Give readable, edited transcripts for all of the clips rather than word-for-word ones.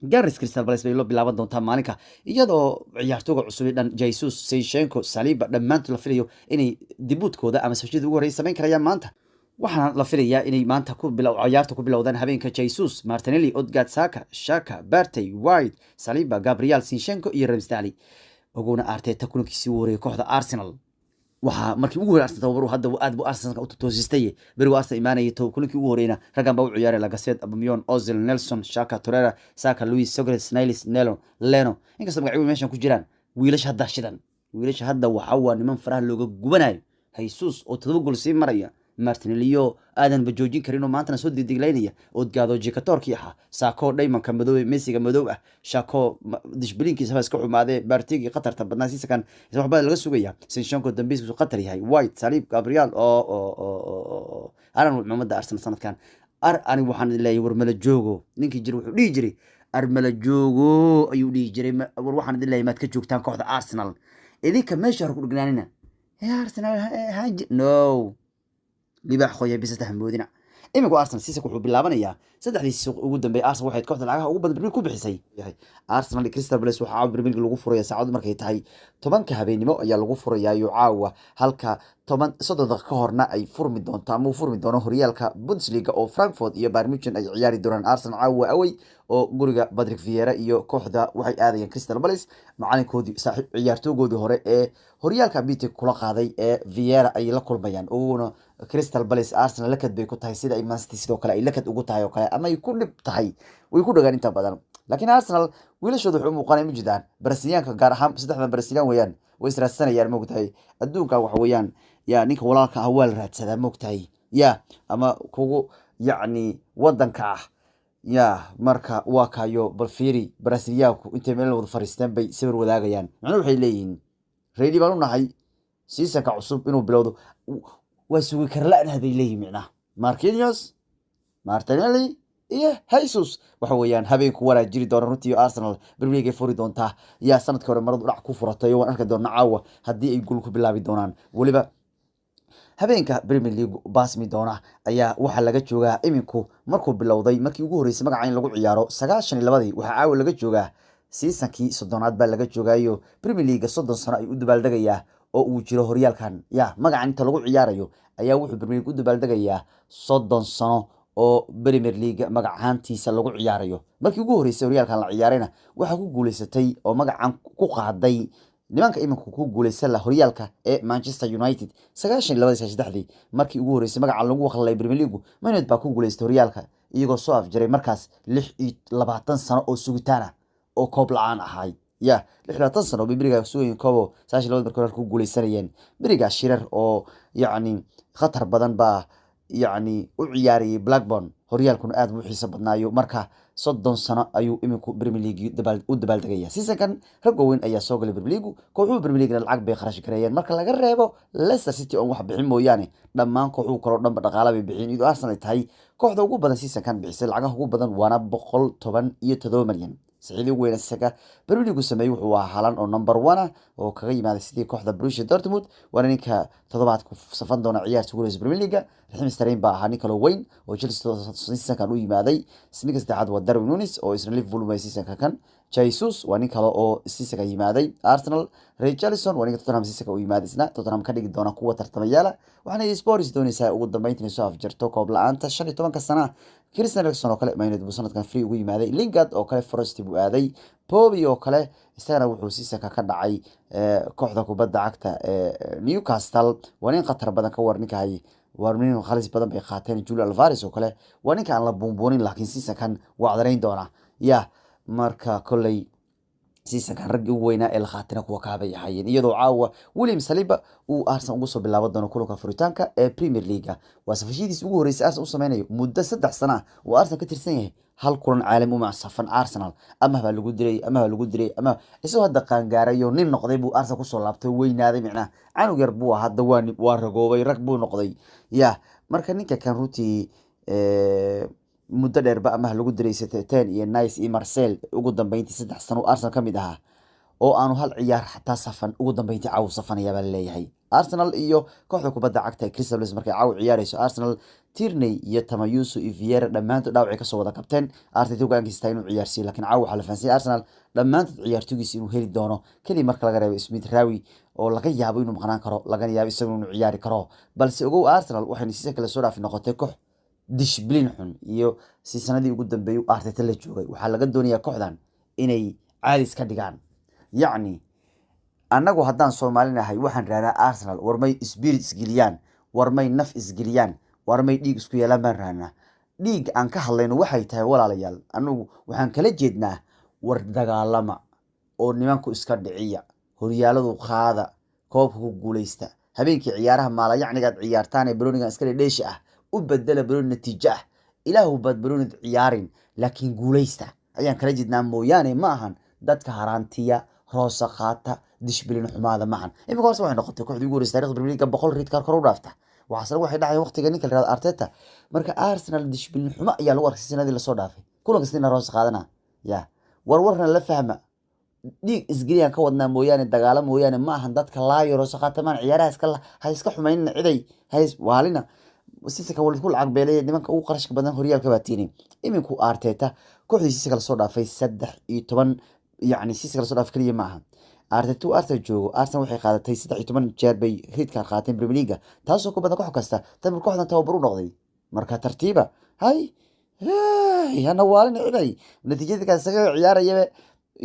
Gunners Crystal Palace bay loo bilaaban doontaa maalinka, iyadoo ciyaartooyga cusub ee dhan, Jesus, Zinchenko, Saliba, dhammaantood la filayo inay debutkooda ama safjada ugu horreeyay samayn karayaan maanta. Waxaana la filayaa inay maanta ku bilow ciyaarta ku bilowdaan habeenka Jesus, Martinelli, Odegaard, Saka, Xhaka, Partey, White, Saliba, Gabriel, Zinchenko iyo Ramsdale. Ogowna Arteta kulankiisii ugu horreeyay kooxda Arsenal, waxaa markii ugu horreeyay Arsenal tababar hadda aad buu Arsenal u toosistay. Berigu Arsenal imaanayay to kulankii ugu horreeyna raggan baa u ciyaaray: Lacazette, Aubameyang, Ozil, Nelson, Xhaka, Torreira, Saka, Luis, Socrates, Niles, Nelo, Leno. Inkastoo magacyo meeshan ku jiraan, wiilasha hadda shidan, wiilasha hadda waxa waa niman faraha looga gubanayo. Jesus oo 7 gool sii maraya, Martinelli aadan ba joojin karin oo maantana soo digdiglaynaya, Odegaard jikatoorkii ahaa, Sako dhaymanka madoobe, Messiga madow ah, Xhaka dishbilinkiisa ba iska xumaadee, Parteygi khatarta badnaa sisakan waxba laga sugaya, Zinchenko dambiiskiisu khatar yahay, White, Saliba, Gabriel oo aran cumadda Arsenal sanadkan. Ar ani waxaan leeyahay, war mala joogo. Ninkii jira wuxuu dhihi jiray "ar mala joogo" ayuu dhihi jiray. War waxaan idin leeyahay, maad ka joogtaan kooxda Arsenal idinka meesha hore ku dhignaanina. Arsenal no libaax qoya bisata moodina. Iminku Arsenal season wuxuu bilaabanayaa saddexdii suuq ugu dambeeyay. Arsenal waxay kooxda lacagaha ugu badan Premier ku bixisay yahay. Arsenal iyo Crystal Palace waxaa caawa Premier League lagu furaya saacadu markay tahay 10-ka habeenimo ayaa lagu furayaa iyo caawa, halka 10 30 daqiiqo ka horna ay furmi doonto ama uu furmi doono horyaalka Bundesliga oo Frankfurt iyo Bayern Munich ay ciyaari doonaan. Arsenal caawa away oo guriga Patrick Vieira iyo kooxda waxay aadayaan Crystal Palace. Macalinkoodii, saaxiib ciyaartoogoodii hore ee horyaalka BT kula qaaday ee Vieira ay la kulmayaan. Uguna Crystal Palace Arsenal lakad bay ku tahay, sida ay Man City sidoo kale ay lakad ugu tahay oo kale ama ay ku dhib tahay, way ku dhagaan inta badan. Laakiin Arsenal wiilashooda wuxuu u muuqanaya ma jiraan Brasiliyaanka, gaar ahaan saddexdan Brasiliyan weeyaan, way israadsanayaan, moogtahay. Adduunka waxa weeyaan yaa ninka walaalka ah waa la raadsadaa, moogtahay, ya ama kugu yacni wadanka ah ya. Marka waa kayo, bal fiiri, Brasiliyaanku intay meel wada fariisteen bay sawir wadaagayaan. Macnuhu waxay leeyihiin ready baan u nahay seasonka cusub inuu bilowdo, waa sugi karla-nah bay leeyihin. Micnaha Marquinhos, Martinelli iyo Jesus waxa weeyaan habeenku waraa jiri doona runtii. Arsenal Premier League ay furi doontaa. Yaa sanadkii hore maradu dhac ku furatay, waan arki doona caawa haddii ay guul ku bilaabi doonaan. Weliba habeenka Premier League baasmi doona ayaa waxaa laga joogaa iminku markuu bilowday markii ugu horreysay magaca in lagu ciyaaro 92-dii. Waxaa caawa laga joogaa seasonkii 30aad baa laga joogaayo. Premier League 30 sano ay u dabaaldegayaa oo uu jiro horyaalkan. Ya magacan inta lagu ciyaarayo ayaa wuxuu Premier League u dabaaldegayaa 30 sano oo Premier League magac ahaantiisa lagu ciyaarayo. Markii ugu horreysay horyaalkan la ciyaarayna waxaa ku guuleysatay oo magacan ku qaaday nimanka iminka ku guuleysan la horyaalka ee Manchester United. 92-dii, 93-dii markii ugu horreysay magacan lagu waqlalay Premier League, Man United baa ku guuleystay horyaalka, iyagoo soo afjaray markaas 26 sano oo sugitaan ah oo koob la-aan ahay. Ya 26 sano bay berigaa sugayeen koobo. 92-da markii horyaalka ku guuleysanayeen, berigaa Shearer oo yacni khatar badan baa yacni u ciyaarayay Blackburn. Horyaalkuna aad buu u xiiso badnaayo. Marka 30 sano ayuu iminku Premier League u dabaaldegaya. Seasonkan rag waaweyn ayaa soo galay Premier League. Kooxuhu Premier League lacag bay kharash gareeyeen, marka laga reebo Leicester City oon wax bixin mooyaane. Dhammaan kooxuhu kaloo dhanba dhaqaala bay bixin, iyadoo Arsenal ay tahay kooxda ugu badan seasonkan bixisay lacagaha ugu badan, waana 117 milyan. Saxiidii ugu weyna seasonka Premier League sameeyey wuxuu ahaa Haaland oo number one ah oo kaga yimaaday sidii kooxda Borussia Dortmund, waana ninka toddobaadku safan doona ciyaarta ugu horeysa Premier League. Raheem Sterling baa ahaa nin kaloo weyn oo Chelsea seasonkan u yimaaday. Ninka saddexaad waa Darwin Núñez oo isna Liverpool u seasonka kan. Jesus waa nin kale oo seasonka yimaaday Arsenal. Richarlison waa ninka Tottenham seasonka u yimaaday, isna Tottenham ka dhigi doona kuwa tartamayaala, waxaana Spurs doonaysaa ugu dambeyntii inay soo afjarto koob la-aanta 15-ka sana. Christian Eriksen oo kale Man United buu sanadkan free ugu yimaaday. Lingard oo kale Forest buu aaday. Bobby oo kale isagana wuxuu seasonka ka dhacay kooxda kubadda cagta ee Newcastle. Waa nin khatar badan, ka war ninkahay, waa nin khalis badan bay qaateen. Julian Alvarez oo kale waa ninka aan la buunbuunin, laakiin seasonkan waa cdarayn doona. Ya marka kolley seasonkan raggii ugu weynaa ee la qaatina kuwa kaabay ahaayeen, iyadoo caawa William Saliba uu Arsenal ugu soo bilaaban doono kulanka furitaanka ee Premier League. Waa safashadiisa ugu horreysay Arsenal u sameynayo muddo 3 sano ah uu Arsenal ka tirsan yahay. Hal kulan caalami uma safan Arsenal, ama baa lagu dilay ama baa lagu dilay, ama isagoo hadda qaangaarayo nin noqday buu Arsenal kusoo laabtay. Weynaaday, micnaha canug yar buu ahaa, hadda waa ragoobay, rag buu noqday. Ya marka ninka kan runtii muddo dheerba amaha lagu diray Saint-Étienne iyo Nice iyo Marseille. Ugu dambeyntii 3 sano Arsenal ka mid ahaa oo aanu hal ciyaar xataa safan, ugu dambeyntii caawu safanaya baa laleeyahay. Arsenal iyo kooxda kubadda cagta ee Crystal Palace markay caawa ciyaarayso, Arsenal Tierney iyo Tomiyasu iyo Vieira dhammaantood dhaawacay kasoo wada qabteen. Arteta go'aankiisa tahay inuu ciyaarsiiyo, laakiin caawa waxaa la fahansanyay Arsenal dhammaantood ciyaartoygiisa inuu heli doono, keliya marka laga reebo Smith Rowe oo laga yaabo inuu maqnaan karo, lagana yaabo isagu inuu ciyaari karo. Balse ogow, Arsenal waxayna season kale soo dhaafi noqotay koox discipline xun, iyo seasonadii ugu dambeeyay Arteta la joogay waxaa laga doonayaa kooxdan inay caadi iska dhigaan. Yacni annagu haddaan Soomaalinahay waxaan raanaa Arsenal warmay spirit isgeliyaan, warmay naf isgeliyaan, warmay dhiig isku yeelaan baan raanaa. Dhiig aan ka hadlayno waxay tahay, walaalayaal, annagu waxaan kala jeednaa war dagaalama oo nimanku iska dhiciya, horyaaladu qaada, koobka ku guuleysta. Habeenkii ciyaaraha maalayacnigaad ciyaartaan ee baroonigan iska dhedheesha ah u bedela barooni natiijo ah. Ilaahu baad baroonid ciyaarin, laakiin guuleysta ayaan kala jeednaa mooyaane ma ahan dadka haraantiya, roosa qaata, discipline xumaada maahan. Iminka horse waxay noqotay kooxdii ugu horreysay taarikhda Premier League 100 red card kor u dhaafta. Waxaasna waxay dhacay waqtiga ninka la yihahdo Arteta. Marka Arsenal discipline xumo ayaa lagu arkay sanadii lasoo dhaafay, kulan kasta ina roosa qaadana ya warwarna la fahma. Dhiig isgeliyaan ka wadnaa mooyaane, dagaalo mooyaane, ma ahan dadka laayo, roosa qaatamaan, ciyaaraha iska ha iska xumaynina, ciday hays waalina. Sisaka walid ku lacag beelay, nimanka ugu qarashka badan horyaalka baa tiini. Iminku Arteta kooxdii seasonka lasoo dhaafay 13, yacni seasonka lasoo dhaafay keliya ma aha. Arteta uu Arsenal joogo, Arsenal waxay qaadatay 13 jeer bay red card qaateen Premier League, taasoo ku badan koox kasta tan kooxdan tababar u noqday. Marka tartiiba hay hana waalina, ciday natiijada kaas isaga ciyaarayaba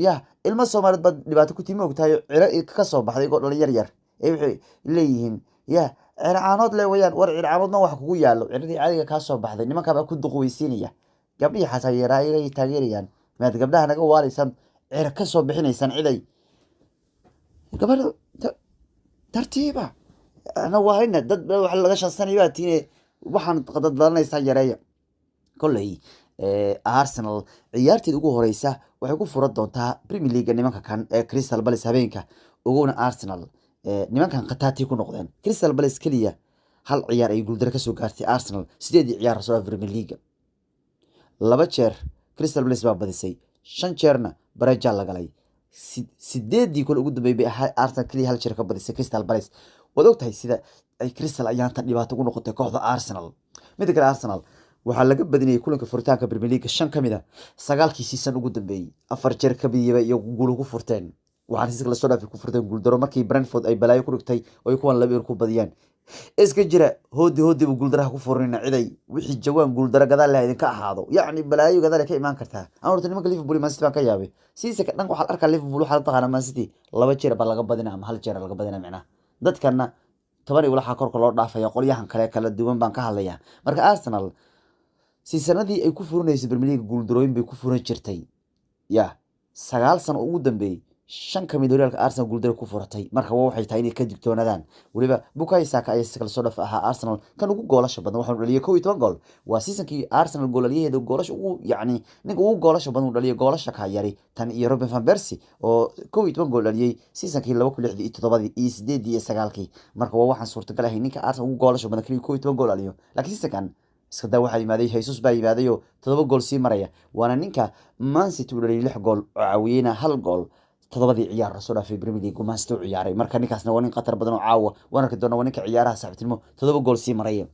ya ilmo Soomaaliyeed baad dhibaato ku timi, ogtahay ciro ka soo baxday igoo dhalin yar yar ee waxay leeyihiin ya circaanood le wayaan. War circaanoodna wax kugu yaalo, ciradii caadiga kaa soo baxday nimankaa ku duqweysiinaya. Gabdhihii xataa yaraa ay taageerayaan, maad gabdhaha naga waalaysaan, ciro ka soo bixinaysaan ciday gabadha. Tartiiba ana waalina, dad wax laga shansanay baa tiine, waxaan dadbalanaysaan yareeya. Kolley Arsenal ciyaarteeda ugu horeysa waxay ku furan doontaa Premier League nimanka kan ee Crystal Palace habeenka. Ogowna, Arsenal nimankan khataati ku noqdeen. Crystal Palace keliya hal ciyaar ay guuldaro kasoo gaartay Arsenal sideedii ciyaar soo Premier League. Laba jeer Crystal Palace baa badisay, shan jeerna bareja la galay. Sideedii kole ugu dambeeyay bay ahaa Arsenal keliya hal jeer ka badisay Crystal Palace. Waad ogtahay sida ay Crystal ayaantan dhibaato ugu noqotay kooxda Arsenal. Midda kale, Arsenal waxaa laga badinayay kulanka furitaanka Premier League shan ka mid a sagaalkii season ugu dambeeyey. Afar jeer ka badiyaba iyo guul ku furteen, waxaana seasonka lasoo dhaafay ku furteen guuldaro markii Brentford ay balaayo ku dhigtay oo ay kuwan 2 ku badiyaan. Iska jira, hoodi hoodi bu guuldaraha ku furnina ciday. Wixii jawaan guuldaro gadaal leh idinka ahaado, yacni balaayo gadaal ka imaan kartaa. Aan horta nimanka Liverpool iyo Man City baan ka yaabay. Seasonka dhan waxaad arkaa Liverpool, waxaa la taqaanaa Man City laba jeer baa laga badina ama hal jeer laga badina, micnaha dadkana 10 iyo walaxa korka loo dhaafaya. Qolyahan kale kala duwan baan ka hadlaya. Marka Arsenal seasonadii ay ku furinaysay Premier League guuldarooyin bay ku furan jirtay. Ya 9 sano ugu dambeeyey shan kamid horyaalka Arsenal guuldaro ku furatay. Marka waxay tahay inay ka digtoonaadaan. Weliba Bukayo Saka ayaa si kala soo dhaf ahaa Arsenal kan ugu goolasha badan, waxaanu dhaliyay 11 gool. Waa seasonkii Arsenal goolaliyaheeda goolasha ugu, yacni ninka ugu goolasha badan uu dhaliyay goolasha ka yari tan iyo Robin van Persie oo 11 gool dhaliyay seasonkii 2006 iyo 7-dii iyo 8-dii iyo 9-kii. Marka waa waxaan suurtagal ahay ninka Arsenal ugu goolasha badan kaliya 11 gool dhaliyo, laakiin seasonkan iska daa, waxaa yimaaday Jesus baa yimaaday oo 7 gool sii maraya, waana ninka Man City u dhaliyay lix gool oo caawiyeyna hal gool toddobadii ciyaar lasoo dhaafay Premier League Man City u ciyaaray. Marka ninkaasna waa nin khatar badan oo caawa waan arki doona, waa ninka ciyaaraha saaxiibtinimo 7 gool sii maraya.